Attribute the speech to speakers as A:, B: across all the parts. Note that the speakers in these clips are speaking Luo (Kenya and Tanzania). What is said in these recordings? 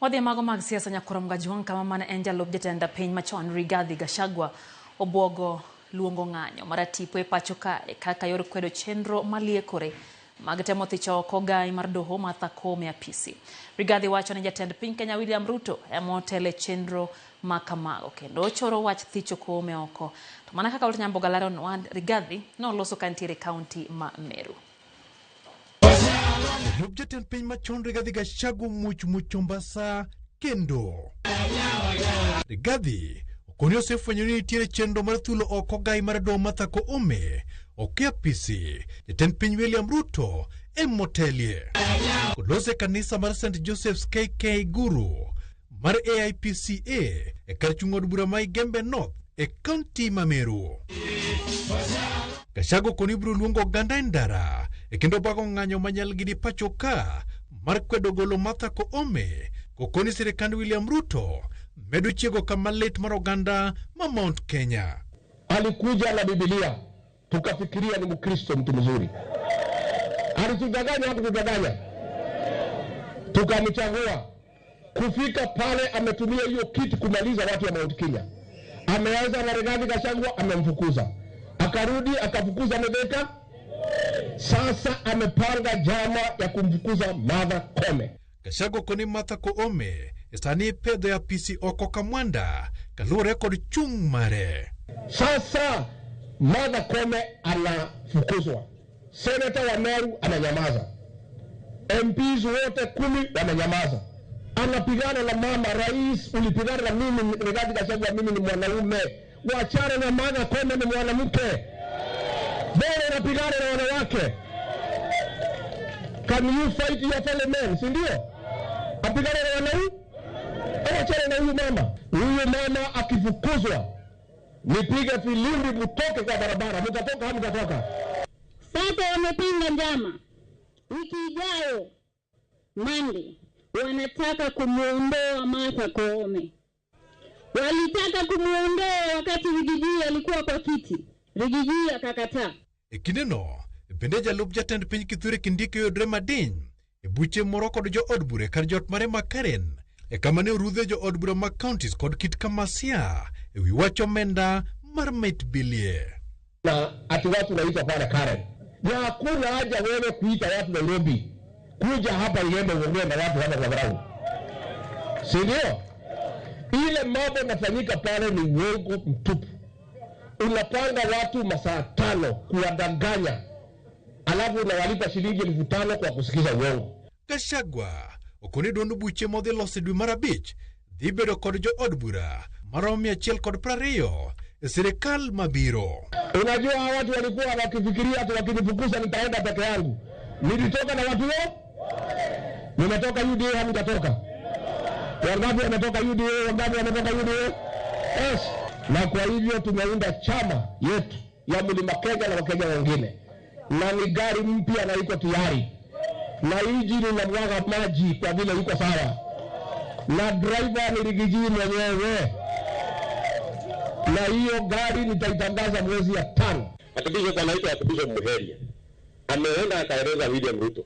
A: Wadhi e mago mag siasa nyakurom Gajwang' kama mane en jalup jatend piny machon Rigathi Gachagua obwogo luongo ng'anyo maratipo e pacho kae kaka yor kwedo chenro maliekore mag temo thicho oko gai mar doho Martha Koome e apisi. Rigathi wacho ni jatend piny Kenya William Ruto ema otelo e chenro ma kamago kendo ochoro wach thicho Koome oko. To mana kaka Walter Nyamboga leronwa, Rigathi noloso ka nitiere e kaunti ma Meru.
B: Jalup jatend piny machon Rigathi Gachagua omuoch muoch Mombasa kendo. Rigathi okoni osefwenyo ni nitiere chenro mar thulo oko gai mar doho Martha Koome ok e apisi jatend piny William Ruto emotelie. Olose kanisa mar St Joseph's KK Guru mar AIPCA e kar chung' od bura ma Igembe North e kaunti ma Meru. Gachagua koni biro luongo oganda e ndara e kendo bago ng'anyo manyal gi di pacho ka mar kwedo golo Martha Koome kokoni sirikand William Ruto medo chiego kama lit mar oganda ma Mount Kenya.
C: Alikuja na Biblia tukafikiria ni Mkristo mtu mzuri, alitudanganya, hakutudanganya, tukamchagua. Kufika pale ametumia hiyo kitu kumaliza watu wa Mount Kenya. Ameanza na Rigathi Gachagua, amemfukuza, akarudi akafukuza Mithika. Sasa amepanga jama ya kumfukuza Martha Koome.
B: Gachagua koni Martha Koome sani ipedho e apisi oko Kamwanda kaluwore kod chung' mare.
C: Sasa Martha Koome anafukuzwa, seneta wa Meru ananyamaza, MPs wote 10 wananyamaza. Anapigana na mama rais, ulipigana na mimi Rigathi Gachagua, mimi ni mwanaume, wachana na Martha Koome ni mwanamke, bora unapigana na wanawake. Can you fight your fellow men, si ndio? Apigane na wanaume, wachana na huyu mama. Huyu mama akifukuzwa, nipige filimbi mtoke kwa barabara, mtatoka au mtatoka?
D: Sasa wamepinga njama. Wiki ijayo Monday wanataka kumuondoa Martha Koome. Walitaka kumuondoa wakati Riggy G alikuwa kwa kiti. Riggy G akakataa.
B: E kindeno, bende jalup jatend piny Kithure Kindiki oyudre madiny e buche moro kod jo od bura e kar jot mare ma Karen e kama ne orudhe jo od bura mag counties kod Kit Kamasia e wi wach omenda mar mit bilie.
C: Na ati watu wanaitwa pale Karen. Na hakuna haja wewe kuita watu Nairobi. Kuja hapa Igembe uongee na watu hapa kwa ground. Si ndio? Ile mambo inafanyika pale ni uongo mtupu. Unapanga watu masaa 5 kuwadanganya, alafu unawalipa shilingi 5,000 kwa kusikiza uongo.
B: Gachagua okoni duond buche modhi loso e dwe mar 5 dhi bedo kod jo od bura maromo 120 e sirikal mabiro.
C: Unajua hawa watu walikuwa wakifikiria ati wakinifukuza nitaenda peke yangu. Nilitoka na watu wao? Nimetoka UDA, hamjatoka. Wangapi wametoka UDA? Wangapi wametoka UDA? Yes. Na kwa hivyo tumeunda chama yetu ya Mlima Kenya na Wakenya wengine. Na ni gari mpya na iko tayari. Na injini inamwaga maji kwa vile iko sawa. Na driver ni Riggy G mwenyewe. Na hiyo gari nitaitangaza mwezi ya 5.
E: Archbishop anaitwa Archbishop Muheria. Ameenda akaeleza William Ruto.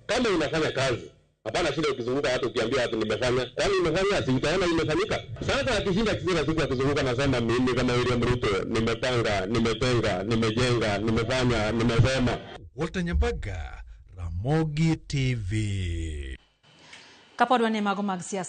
E: Kama unafanya kazi, hapana shida ukizunguka watu ukiambia watu nimefanya. Kwani umefanya? Si utaona imefanyika. Sasa akishinda kila siku akizunguka nasema mimi kama William Ruto nimepanga, nimetenga, nimejenga, nimefanya, nimesema.
B: Walter Nyambaga, Ramogi TV.
A: Kapod wane mago mag siasa.